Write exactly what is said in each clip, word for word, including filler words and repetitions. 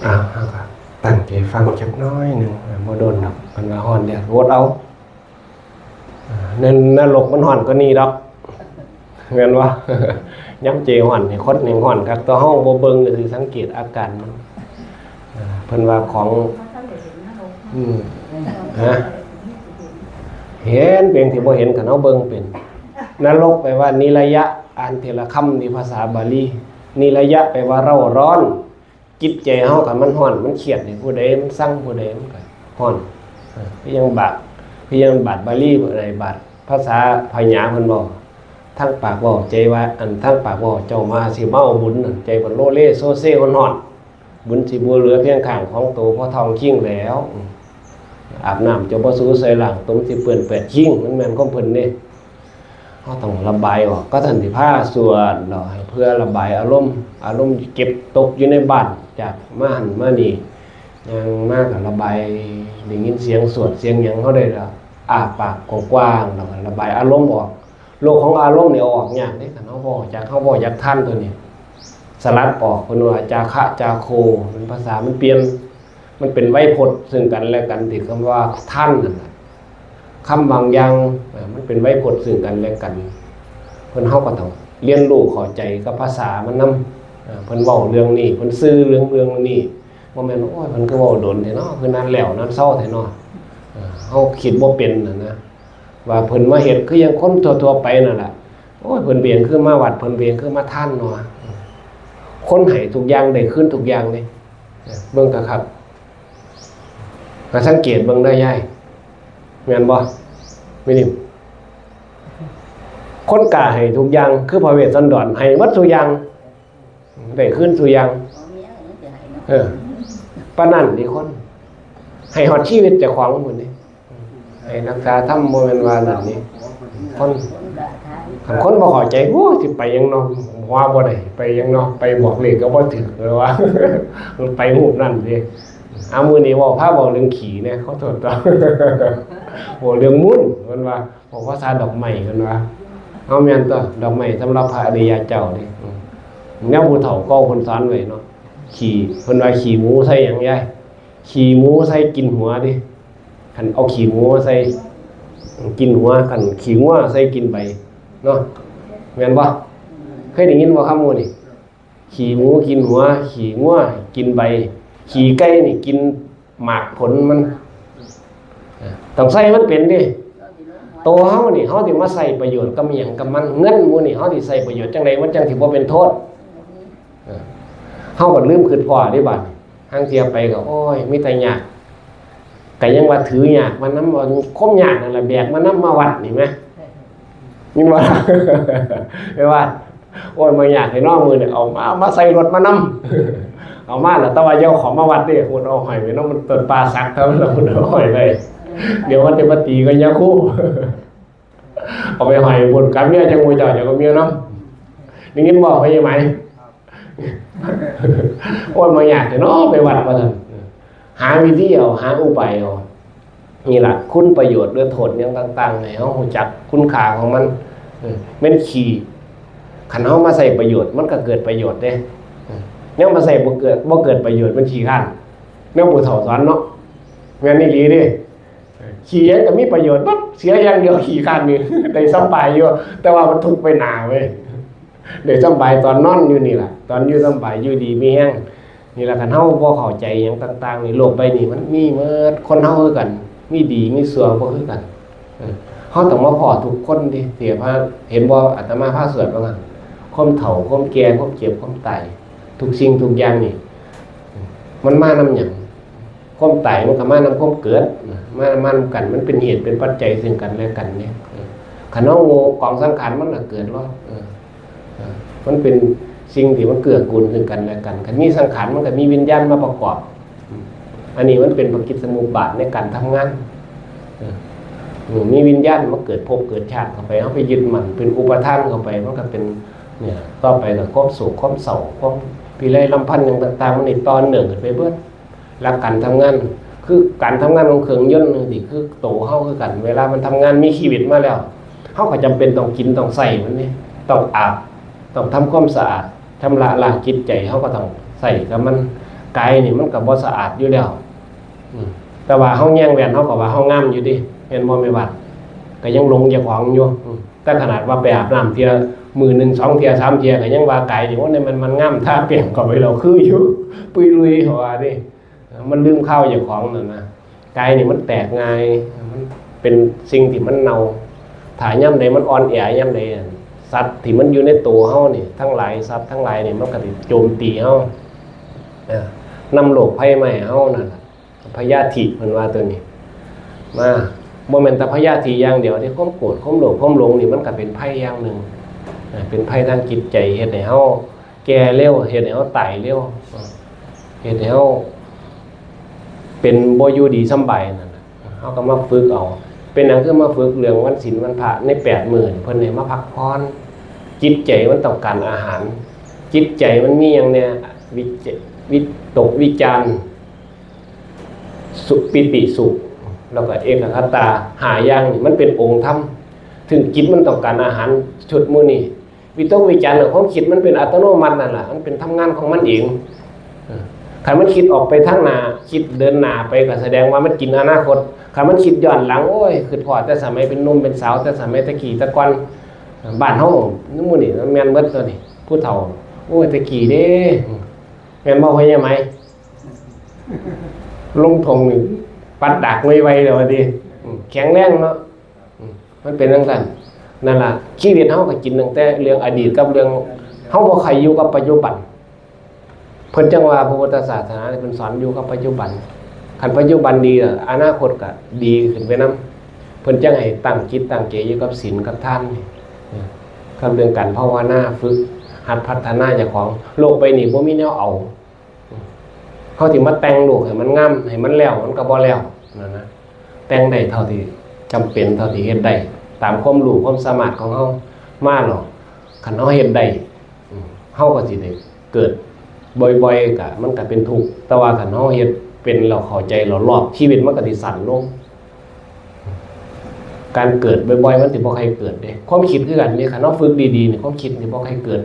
อ่าเฮาก็ตั้งใจฟังจักหน่อยหนึ่ง อ่าบ่โดนดอก เพิ่นว่าฮ้อนแดด อดเอา อ่า ในนรกมันฮ้อนกว่านี้ดอก แม่นบ่ ยามใจฮ้อนนี่ คนแฮ่งฮ้อนคัก แต่เฮาบ่เบิ่งก็สิสังเกตอาการมัน อ่า เพิ่นว่าของ อืม ฮะ เห็นเพียงที่บ่เห็น คันเฮาเบิ่งเป็น นรกแปลว่านิระยะ อ่านทีละคำ นี่ภาษาบาลี นิระยะแปลว่าเร่าร้อน จิตใจเฮาคันมันฮ้อน มันเครียดนี่ ผู้ใดมันซังผู้ใดมันก็ฮ้อน เออ คือยังบาด คือยังบาดบาลี ผู้ใดบาดภาษาพญาเพิ่นเว้า ทางปากเว้าใจว่า อันทางปากเว้าเจ้ามาสิมาเอาบุญนั่น ใจเพิ่นโลเลโซเซฮ้อนๆ บุญสิบ่เหลือเพียงข้างของโต เพราะทองคิงแล้ว อืม อาบน้ำเจ้าบ่สูใส่ล่าง ตมสิเปื้อนแปดคิง มันแม่นของเพิ่นเด้ เฮาต้องระบายออก ก็ท่านสิพาสวดดอก ให้เพื่อระบายอารมณ์ อารมณ์เก็บตกอยู่ในบ้าน จากมาหั่นมานี่ ย่างมาก็ระบาย ได้ยินเสียงสวดเสียงหยัง เฮาได้ละอ้าปากกว้างๆ แล้วก็ระบายอารมณ์ออก โลกของอารมณ์นี่เอาออกยากเด้ คันเฮาบ่จัก เฮาบ่จักทันตัวนี้ สลัดออก เพิ่นว่าจาคะจาโค มันภาษามันเปลี่ยน มันเป็นไวยพจน์ซึ่งกันและกัน ที่คำว่าทันนั่นน่ะ คำบางอย่าง เอ่อ มันเป็นไวยพจน์ซึ่งกันและกัน เพิ่น เฮาก็ต้องเรียนรู้เข้าใจกับภาษามันนำ เอ่อ เพิ่นเว้าเรื่องนี้ เพิ่นสื่อเรื่อง เรื่องนี้ บ่แม่น โอ้ย เพิ่นคือเว้าโดนแท้เนาะ คือนานแล้วนานเซาแท้เนาะ เอ่อ เฮาคิดบ่เป็นน่ะนะ ว่าเพิ่นมาเฮ็ดคือยังคนทั่วๆไปนั่นล่ะ โอ้ย เพิ่นเปลี่ยนคือมาวัด เพิ่นเปลี่ยนคือมาทานเนาะ คนให้ทุกอย่างได้คืนทุกอย่างเด้ เบิ่งคักๆ ก็สังเกตเบิ่งได้ยาย แม่นบ่ แม่นิ่ม คนกล้าให้ทุกอย่าง คือพระเวสสันดร ให้หมดทุกอย่าง ได้คืนทุกอย่าง เออ ปานนั้นนี่คน ให้ฮอดชีวิตเจ้าของหมดนี่ ให้รักษาธรรมบ่แม่นว่านั่นนี่ คน คันคนบ่เข้าใจ โอ้ย สิไปหยังเนาะ หัวบ่ได้ ไปหยังเนาะ ไปบอกเลขก็บ่ถืกเลยว่า ไปรูปนั่นเด้ เอามื้อนี้เว้า พาเว้าเรื่องขี้แหน่ ขอโทษ เว้าเรื่องมูล เพิ่นว่า เว้าภาษาดอกไม้ เพิ่นว่า เอาแม่นตั๊ว ดอกไม้สำหรับพระอริยเจ้านี่ อืม แนวผู้เฒ่าเก่าเพิ่นสอนไว้เนาะ ขี้ เพิ่นว่าขี้หมูใส่หยังยาย ขี้หมูใส่กินหัวเด้ คันเอาขี้หมูมาใส่กินหัว คันขี้งัวใส่กินใบ เนาะ แม่นบ่ เคยได้ยินบ่คำหมู่นี่ ขี้หมูกินหัว ขี้งัวกินใบ ขี้ไก่นี่กินหมากผลมัน เออ ต้องใส่มันเป็นเด้ โตเฮานี่ เฮาสิมาใส่ประโยชน์กับอิหยังกับมัน เงินหมู่นี่ เฮาสิใส่ประโยชน์จั่งใด มันจั่งสิบ่เป็นโทษ เออ เฮาก็ลืมคิดพ้อเด้บัดนี้ ห่างเที่ยไปก็ โอ้ย มีแต่ยาก ก็ยังว่าถือยากมานำ ว่าความยากนั่นล่ะ แบกมานำมาวัดนี่แหม นี่ว่า ไปวัด โอ้ย มายากแท้เนาะมื้อนี้ เอามา มาใส่รถมานำ เอามาแล้ว แต่ว่าอย่าเอาเข้ามาวัดเด้ โหดเอาห้อยไว้เนาะ มันต้นป่าสักเท่านั้นล่ะ โหดเอาห้อยไว้ เดี๋ยวมันจะมาตีกันยาคู เอาไปห้อยบนกับเมียจั่งหมู่เจ้า เจ้าก็เมียนำ ได้ยินบ่ พ่อใหญ่ไหม โอ้ย มายากแท้เนาะ ไปวัดว่าซั่น หาวิธีเอา หาอุบายเอา นี่ล่ะ คุณประโยชน์หรือโทษหยังต่างๆ ให้เฮารู้จักคุณค่าของมัน เออ แม่นขี้ คันเฮามาใช้ประโยชน์ มันก็เกิดประโยชน์เด้ เออ แนวมาใช้บ่เกิด บ่เกิดประโยชน์ มันขี้คร้าน แนวผู้เฒ่าสอนเนาะ แม่นอีหลีเด้ เออ ขี้หยังก็มีประโยชน์เบิด เสียอย่างเดียวขี้คร้านนี่ ได้สำบายอยู่ แต่ว่ามันทุกข์ไปหน้าเว้ย ได้สำบายตอนนอนอยู่นี่ล่ะ ตอนอยู่สำบายอยู่ดีมีแฮง นี่ล่ะ คันเฮาบ่เข้าใจหยังต่างๆ นี่ โลกใบนี้มันมีหมด คนเฮาคือกัน มีดีมีชั่วบ่คือกัน เออ เฮาต้องมาพ้อทุกคนเด้ ที่ว่า เห็นบ่ อาตมาพาสวดว่างั้น ความเฒ่า ความแก่ ความเจ็บ ความตาย ทุกสิ่งทุกอย่างนี่ มันมานำหยัง ความตายมันก็มานำความเกิดนะ มานำกัน มันเป็นเหตุเป็นปัจจัยซึ่งกันและกันเนี่ย เออ คันเฮาโง่ กองสังขารมันน่ะเกิดบ่ เออ เออ มันเป็นสิ่งที่มันเกื้อกูลซึ่งกันและกัน คันมีสังขารมันก็มีวิญญาณมาประกอบ อืม อันนี้มันเป็นปฏิจจสมุปบาทในการทำงาน เออ อืม มีวิญญาณมาเกิดภพเกิดชาติเข้าไป เฮาไปยึดมั่นเป็นอุปาทานเข้าไป มันก็เป็น เนี่ย ต่อไปก็ความโศกความเศร้า ความพิไรรำพันหยังต่างๆ มันนี่ต่อเนื่องกันไปเบิด หลักการทำงาน คือการทำงานของเครื่องยนต์จั่งซี้ คือโตเฮาคือกัน เวลามันทำงานมีชีวิตมาแล้ว เฮาก็จำเป็นต้องกินต้องใช้มันนี่ ต้องอาบ ต้องทำความสะอาด ชำระล้างจิตใจ เฮาก็ต้องใช้กับมัน กายนี่มันก็บ่สะอาดอยู่แล้ว อืม แต่ว่าเฮาแยงแว่นเฮาก็ว่าเฮางามอยู่เด้ แม่นบ่แม่บัด ก็ยังหลงเจ้าของอยู่ อืม แต่ขนาดว่าไปอาบน้ำเทื่อมื้อหนึ่งสองเทื่อสามเทื่อก็ยังว่ากายนี่ โอ้ นี่มัน มันงาม ทาแป้งเข้าไปแล้วคืออยู่ ปุยลุยเขาว่าเด้ มันลืมคาวเจ้าของนั่นนะ กายนี่มันแตกง่าย มันเป็นสิ่งที่มันเน่า ถ้ายามใดมันอ่อนแอยามใด สัตว์ที่มันอยู่ในตัวเฮานี่ ทั้งหลาย สัตว์ทั้งหลายนี่ มันก็สิโจมตีเฮา เออ นำโรคภัยมาให้เฮานั่นล่ะ พยาธิเพิ่นว่าตัวนี้ มา บ่แม่นแต่พยาธิอย่างเดียวเด้ ความโกรธ ความโลภ ความหลงนี่ มันก็เป็นภัยอย่างหนึ่ง เออ เป็นภัยทางจิตใจ เฮ็ดให้เฮาแก่เร็ว เฮ็ดให้เฮาตายเร็ว เออ เฮ็ดให้เฮาเป็นบ่อยู่ดีสำบายนั่นน่ะ เฮาก็มาฝึกเอา เป็นหยังคือมาฝึกเรื่องวันศีลวันพระในแปดมื้อนี่ เพิ่นให้มาพักผ่อน จิตใจมันต้องการอาหาร จิตใจมันมีหยังแน่ วิจ- วิตกวิจาร สุ- ปีติสุข แล้วก็เอกัคคตา ห้าอย่างนี่มันเป็นองค์ธรรม ถึงจิตมันต้องการอาหารชุดมื้อนี้ วิตกวิจารน่ะ ความคิดมันเป็นอัตโนมัตินั่นล่ะ มันเป็นทำงานของมันเอง เออ คันมันคิดออกไปทางหน้า คิดเดินหน้าไปก็แสดงว่ามันกินอนาคต คันมันคิดย้อนหลัง โอ้ย คิดพ้อแต่สมัยเป็นหนุ่มเป็นสาว แต่สมัยแต่กี้แต่ก่อน บ้านเฮามื้อนี้มันแม่นเบิดตัวนี้ ผู้เฒ่า โอ้ย แต่กี้เด้ แม่นบ่พ่อใหญ่ไหม ลงทงนี่ ปัดดากไวๆเลยว่าติ อืม แข็งแรงเนาะ อืม มันเป็นจั่งซั้น นั่นล่ะ ชีวิตเฮาก็กินตั้งแต่เรื่องอดีตกับเรื่อง เฮาบ่ใคร่อยู่กับปัจจุบัน เพิ่นจั่งว่าพระพุทธศาสนานี่เพิ่นสอนอยู่กับปัจจุบัน คันปัจจุบันดีอะ อนาคตก็ดีขึ้นไปนำ เพิ่นจั่งให้ตั้งจิตตั้งใจอยู่กับศีลกับทานนี่ เออ กับเรื่องการภาวนา ฝึกหัดพัฒนาเจ้าของ โลกใบนี้บ่มีแนวเอา เฮาสิมาแต่งโลกให้มันงาม ให้มันแล้ว มันก็บ่แล้วนั่นนะ แต่งได้เท่าที่จำเป็น เท่าที่เฮ็ดได้ ตามความรู้ความสามารถของเฮามาหรอก คันเฮาเฮ็ดได้ อืม เฮาก็สิได้เกิดบ่อยๆ ก็ มันก็เป็นทุกข์ แต่ว่าคันเฮาเฮ็ดเป็นแล้วเข้าใจแล้วรอบ ชีวิตมันก็สิสั้นลง การเกิดบ่อยๆ มันสิบ่ค่อยเกิดเด้ ความคิดคือกันเด้ คันเฮาฝึกดีๆ นี่ ความคิดสิบ่ค่อยเกิด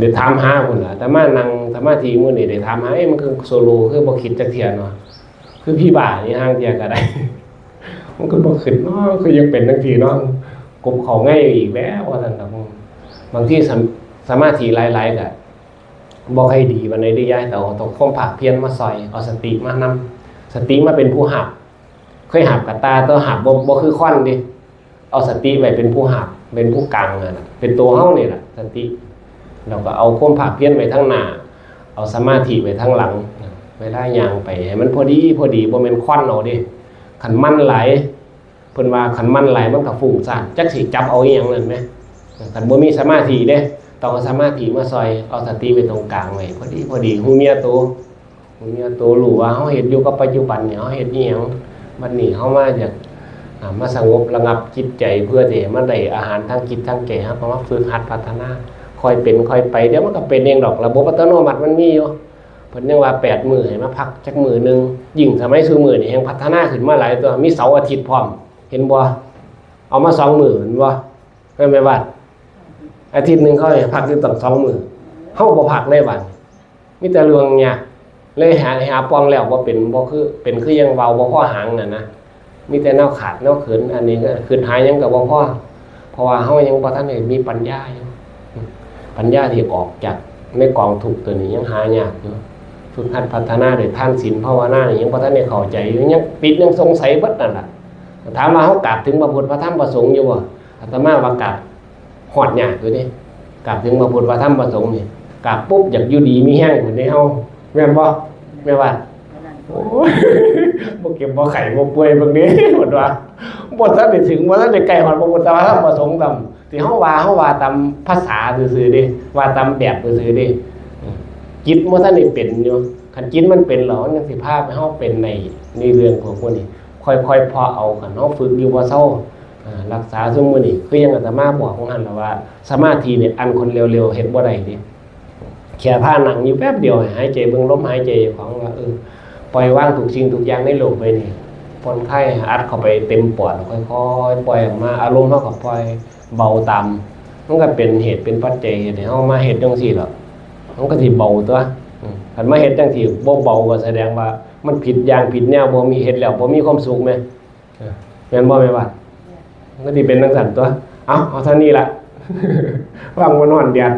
ได้ถามหาพุ่นล่ะ อาตมานั่งสมาธิมื้อนี้ได้ถามหา เอ๊ะ มันคือโซโล คือบ่คิดจักเทื่อเนาะ คือผีบ้านี่ ห่างเทื่อก็ได้ มันคือบ่คิดเนาะ คือยังเป็นจังซี่เนาะ กบเข้าไงอีกแล้ว ว่าซั่นดอก บางทีสม- สมาธิหลายๆ ก็บ่ค่อยดีปานใดเด้ยาย แต่เอาต้องความภาคเพียรมาซ่อย เอาสติมานำ สติมาเป็นผู้หาบ เคยหาบกะต่า แต่หาบบ่- บ่คือควันเด้ เอาสติไว้เป็นผู้หาบ เป็นผู้กางนั่นล่ะ เป็นตัวเฮานี่ล่ะ สติ แล้วก็เอาความภาคเพียรไว้ทางหน้า เอาสมาธิไว้ทางหลัง เวลาย่างไปให้มันพอดีพอดี บ่แม่นควันเอาเด้ คันมันหลาย เพิ่นว่าคันมันหลายมันก็ฟุ้งซ่าน จักสิจับเอาอีหยังนั่นแหม คันบ่มีสมาธิเด้ ต้องเอาสมาธิมาซ่อย เอาสติไว้ตรงกลางไว้ พอดีพอดี ฮู้เนื้อตัว ฮู้เนื้อตัว รู้ว่าเฮาเฮ็ดอยู่กับปัจจุบันเนี่ย เฮาเฮ็ดอีหยัง บัดนี้เฮามาอยาก อ่า มาสงบระงับจิตใจ เพื่อที่ให้มันได้อาหารทางจิตทางใจ เฮาก็มาฝึกหัดพัฒนา ค่อยเป็นค่อยไป เดี๋ยวมันก็เป็นเองดอก ระบบอัตโนมัติมันมีอยู่ เพิ่นยังว่าแปดมื้อให้มาพักจักมื้อหนึ่ง ยิ่งสมัยซุมื้อนี่แฮ่งพัฒนาขึ้นมาหลายตัว มีเสาร์อาทิตย์พร้อม เห็นบ่ เอามาสองมื้อ เห็นบ่ แม่นบ่ อาทิตย์หนึ่งเขาให้พักอยู่ตั้งสองมื้อ เฮาบ่พักเลยบัดนี้ มีแต่เรื่องยาก เลยหา- หาปองแล้วบ่เป็น บ่คือ เป็นคือยังเว้าบ่พอหางนั่นนะ มีแต่แนวขาดแนวเขิน อันนี้ก็คิดหาหยังก็บ่พอ เพราะว่าเฮายังบ่ทันได้มีปัญญาอยู่ ปัญญาที่ออกจากในกองทุกข์ตัวนี้ยังหายากอยู่ ฝึกหัดพัฒนาด้วยทานศีลภาวนานี่ยังบ่ทันได้เข้าใจอยู่ ยังติดยังสงสัยเบิดนั่นล่ะ ถามว่าเฮากราบถึงพระพุทธพระธรรมพระสงฆ์อยู่บ่ อาตมาว่ากราบฮอดยากอยู่เด้ กราบถึงพระพุทธพระธรรมพระสงฆ์นี่ กราบปุ๊บอยากอยู่ดีมีแฮงพุ้นเด้เฮา แม่นบ่ แม่ว่า โอ้ย บ่เจ็บบ่ไข้บ่ป่วยเบิ่งเด้ เพิ่นว่า บ่ทันได้ถึง บ่ทันได้ใกล้ฮอดพระพุทธพระธรรมพระสงฆ์ซ้ำ ที่เฮาว่า เฮาว่าตามภาษาซื่อๆเด้ ว่าตามแบบซื่อๆเด้ จิตบ่ทันได้เป็นอยู่ คันจิตมันเป็นแล้ว มันจั่งสิพาให้เฮาเป็นได้ ในเรื่องพวกพวกนี้ ค่อยๆเพาะเอา คันเฮาฝึกอยู่บ่เซา อ่า รักษาซุมื้อนี้ คือยังอาตมาบอกของหั่นล่ะว่า สมาธิเนี่ยอันคนเร็วๆเฮ็ดบ่ได้เด้ แค่พานั่งอยู่แป๊บเดียว หายใจเบิ่งลมหายใจของว่า เออ ปล่อยวางทุกสิ่งทุกอย่างในโลกใบนี้ ผ่อนคลาย อัดเข้าไปเต็มปอด ค่อยๆปล่อยออกมา อารมณ์เฮาก็ปล่อยเบาตาม มันก็เป็นเหตุเป็นปัจจัยเฮ็ดให้เฮามาเฮ็ดจั่งซี้ล่ะ มันก็สิเบาตัว อืม คันมาเฮ็ดจังซี่บ่เบาก็แสดงว่ามันผิดอย่างผิดแนว บ่มี เฮ็ดแล้วบ่มีความสุขแหม เออ แม่นบ่แม่บ้าน? มันก็สิเป็นจังซั่นตัว เอา เอาเท่านี้ละ ฟังบ่นอนแดด